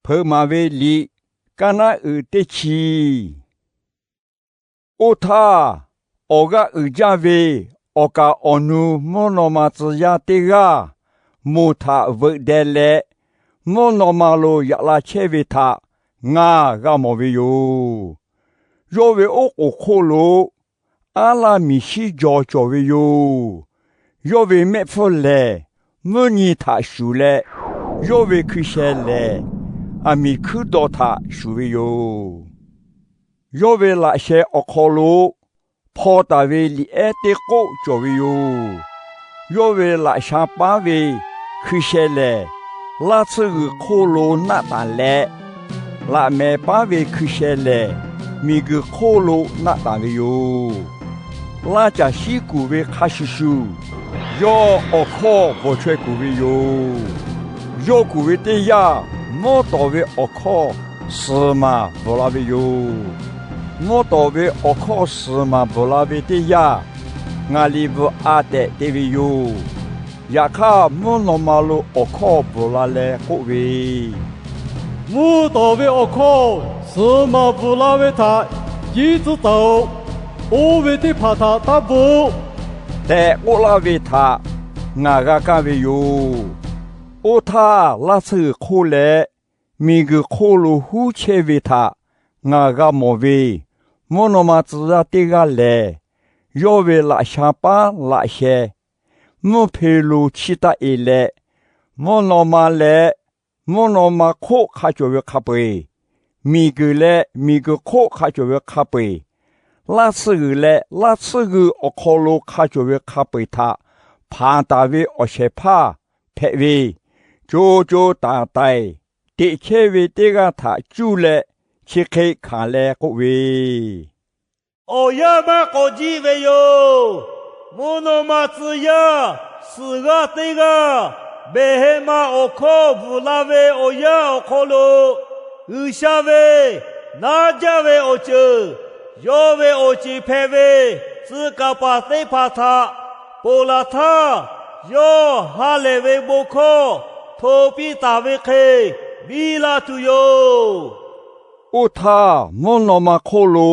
Hpeuꞈ maˍ ve liꞈ, kaˇ naˉ uiˍ teˇ chi. Oˇ htaˇ, awˬ g'aˇ uiˍ jaˇ ve awˬ kaˍ awˬ nu mvuhˇ naw ma tcuh yaˇ teˇ g'aˇ moˬ htaꞈ veuꞈ deh leh, mvuhˇ naw ma lo yaꞈ la chehˇ ve htaꞈ ngaˬ g'a mawˬ ve yoˬ. Yawˇ ve oˉ k'oˍ hk'oˆ lo aˉ laˇ miˬ shiˉ jaw cawˬ ve yoˬ. Yawˇ ve mehˆ hpfuhˇ lehˬ, mvuhˇ nyi htaꞈ shuˍ leh, yawˇ ve hkui sheh lehˬ, aˬ miˍ hkuiˉ daw htaꞈ shuˍ ve yoˬ. Yawˇ ve laꞈ sheh awˬ hk'aw lo hpaw taˍ ve liꞈ ehˉ teˇ k'oˆ cawˬ ve yoˬ. Yawˇ ve laꞈ sha paˉ ve hkui sheh lehˬ, laˇ tsuhˇ g'uiˬ hk'oˆ lo naˆ taˍ leh, laꞈ mehˍ paˉ ve hkui sheh lehˬ, miˬ guiˬ hk'oˆ lo naˆ taˍ ve yoˬ. Laˇ caˬ shiˉ kuˬ ve hk'a shuˍ shuˍ, yawˇ awˬ hkawˇ bvuhˬ chaweh kuˬ ve yoˬ. Yawˇ kuˬ ve teˇ yanˇ, mvuhˇ tawˍ ve awˬ hkawˇ suhˍ maˬ bvuhˬ la ve yoˬ. Mvuhˇ tawˍ ve awˬ hkawˇ suhˍ maˬ bvuhˬ la ve teˇ yanˇ, ngaˬ liꞈ bvuhꞈ a tehꞈ te ve yoˬ. Yaꞈ hk'aˇ, mvuhˇ naw ma lo awˬ hkawˇ bvuhˬ la leh k'oˆ ve, Mvuhˇ tawˍ ve awˬ hkawˇ suhˍ maˬ bvuhˬ la ve htaꞈ jiˇ tcuhˉ taˍ-oꞈ. Oˇ ve teˇ hpaˍ htaꞈ taˇ bvuhꞈ tehꞈ k'oˆ laˇ ve htaꞈ ngaˬ g'a kaˇ ve yoˬ. Oˇ htaˇ, laˇ tsuhˇ g'uiˬ hk'oˆ leh miˬ guiˬ hk'oˆ lo huˉ chehˇ ve htaꞈ ngaˬ g'a mawˬ ve mvuhˇ naw ma tcuh yaˇ teˇ g'aˇ lehˬ, yawˇ ve laꞈ sha paˉ laꞈ sheh mvuhˇ hpe lo chiˇ taˇ e leh, mvuhˇ naw ma leh mvuhˇ naw ma hk'oˆ hk'a cawˬ ve hk'a peu-eˬ, miˬ guiˬ leh miˬ guiˬ hk'oˆ hk'a cawˬ ve hk'a peu-eˬ, laˇ tsuhˇ g'uiˬ leh laˇ tsuhˇ g'uiˬ awˬ hk'aw lo hk'a cawˬ ve hk'a peu-eˬ htaꞈ hpanˍ taˍ ve awˬ shehˍ hpaˇ hpehꞈ ve, co co taiˍ taiˍ teꞈ chehˇ ve teˇ g'aˇ htaꞈ cuˇ leh chi hk'e hkanˍ leh k'oˆ ve, Awˬ yanˇ maˇ k'awꞈ jiˆ ve yoˬ. Mvuhˇ naw ma tcuh yaˇ suhˍ g'aˇ teˇ g'aˇ behˬ heh ma awˬ hkawˇ bvuhˬ la ve awˬ yanˇ awˬ hk'aw lo, G'uiˬsha ve naˉ jaˇ ve awˬ ceuˬ, yawˇ ve awˬ ceˬ hpehꞈ ve tcuh kaˍ paˍ teˇ hpaˍ htaꞈ ponˬ laˬ htaˇ, yawˇ ha lehˬ ve bon hkawˇ hto piˇ taˍ ve hk'e biˇ la tuˬ yoˬ. Oˇ htaˇ, mvuhˇ naw ma hk'oˆ lo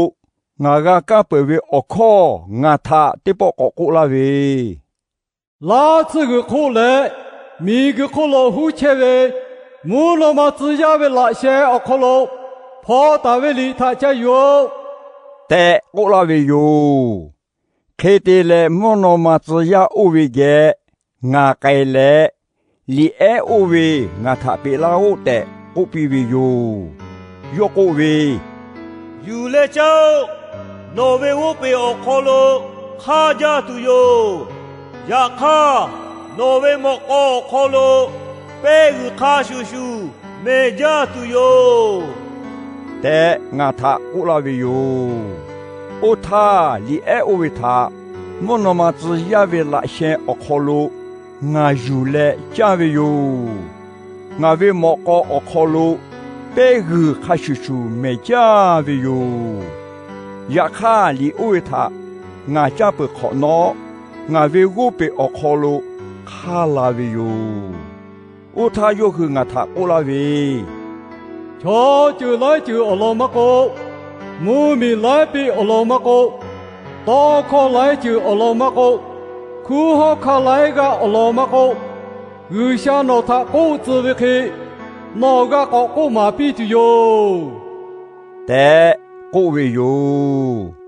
ngaˬ g'a kaˇ peuˬ ve awˬ hkawˇ ngaˬ htaꞈ teˇ pawˆ k'awꞈ k'oˆ laˇ ve, Laˇ tsuhˇ g'uiˬ hk'oˆ leh miˬ guiˬ hk'oˆ lo huˉ chehˇ ve mvuhˇ naw ma tcuh yaˇ ve laꞈ sheh awˬ hk'aw lo hpaw taˍ ve liꞈ htaꞈ ca yuˬ-oꞈ tehꞈ k'oˆ laˇ ve yoˬ. Hk'e te leh, mvuhˇ naw ma tcuh yaˇ oˇ ve geh ngaˬ k'ai leh, liꞈ ehˉ oˇ ve ngaˬ htaꞈ peꞈ laˇ-oˆ tehꞈ k'oˆ piˇ ve yoˬ. Yawˇ k'oˆ ve, Yuˬ leh caˇ-oˆ. Nawˬ ve g'oˇ peˬ awˬ hk'aw lo hk'aˇ jaˇ tuˬ yoˬ. Yaꞈ hk'aˇ, nawˬ ve mawꞈ k'aw awˬ hk'aw lo pehˇ g'uiˬ hk'a shuˍ shuˍ mehˬ jaˇ tuˬ yoˬ tehꞈ ngaˬ htaꞈ k'oˆ laˇ ve yoˬ. Oˇ htaˇ, liꞈ ehˉ oˇ ve htaꞈ mvuhˇ naw ma tcuh yaˇ ve laꞈ sheh awˬ hk'aw lo ngaˬ yuˬ leh caˇ ve yoˬ. Ngaˬ ve mawꞈ k'aw awˬ hk'aw lo pehˇ g'uiˬ hk'a shuˍ shuˍ mehˬ jaˇ ve yoˬ. Yaꞈ hk'aˇ, liꞈ oˇ ve htaꞈ ngaˬ caˇ peuˬ hk'awꞈ nawˉ, ngaˬ ve g'oˇ peˬ awˬ hk'aw lo hk'aˇ la ve yoˬ. Oˇ htaˇ, yawˇ hui ngaˬ htaꞈ k'oˆ laˇ ve, Chaw ceuˬ laiˉ ceuˬ awˬ lawn maˇ k'oˆ, mvuhˇmiˬ laiˉ piˇ awˬ lawn maˇ k'oˆ, tawˇ hkawˇ laiˉ ceuˬ awˬ lawn maˇ k'oˆ, hkunˉ hawˉ hkanˇ laiˉ g'aˇ awˬ lawn maˇ k'oˆ, G'uiˬsha nawˬ htaꞈ k'oˆ tcuh ve hk'e, nawˬ g'a k'awꞈ k'oˆ maˍ piˇ tuˬ yoˬ tehꞈ k'oˆ ve yoˬ.